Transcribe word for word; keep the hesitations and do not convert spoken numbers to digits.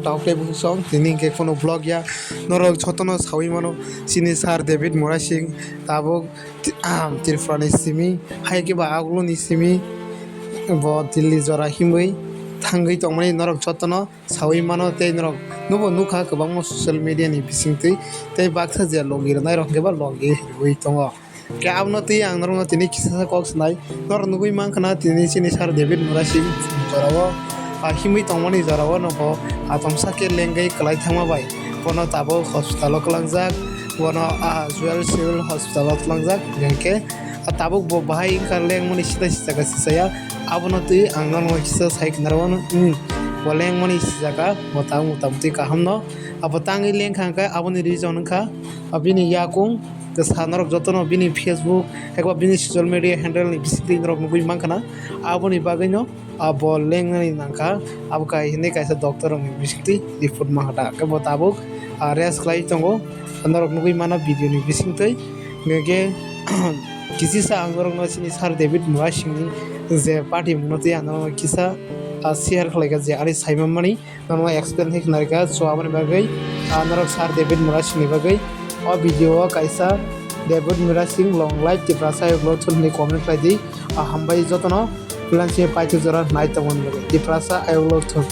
Taukle bwsong tini hwnkhe kheno vlog ya. Norok jotono sawi mano, chini sir David Murasing tabuk ti-, ah, Tripura ni simi, hai khe ba aguluni simi bo Delhi jora himwi thangwi tongmani norok jotono sawi mano. Tei norok nubo nukha kwbangma social media ni bisingtwi, tei baksa je logi rwnai rok hwnkhe ba logi rwi tongo. Khe abono twi ang norokno tini kisa kok sanai. Norok nugwi mankha na tini chini sir David Murasing jorao, ah, himwi tongmani jorao nobo, ah, tomsa khe lengwi kwlai thangma bai. Bono tabuk hospital o kwlangjak, bono, ah, Jewel Civil Hospital o kwlangjak. Hinkhe, ah, tabuk bo bahai wngkha lengmani sita sijak sisaya. Abono twi ang norokno kisa sai khna rw-, hmm, bo lengmani sijak, bo tabuk motamoti kahamno. Abo tangwi lengkha hwnkhe aboni reason wngkha, ah, bini yakung. Khe sa norok jotono bini Facebook eba bini social media handle ni bisingtwi norok nugwi mankha na, aboni bagwino abo lengnani nangkha, abo kai hinwi kaisa doctor rokni bisingtwi report mankha da. Khe bo tabuk, ah, rest khlai tongo, norok nugwi mano video ni bisingtwi. Hwnkhe kisisa ang norokno chini sir David Murasing ni je party mungno twi ang norokno kisa, ah, share khlaikha je ani saimanmani. Norokno explain khe khna rwkha. So, aboni bagwi, ah, norok sir David Murasing ni bagwi o video o kaisa David Murasing long life Tiprasa ayuk lothun hinwi comment khlai di. Ah, hambai jotono, pulansi paithak jora nai tongmani bagwi. Tiprasa ayuk lothun.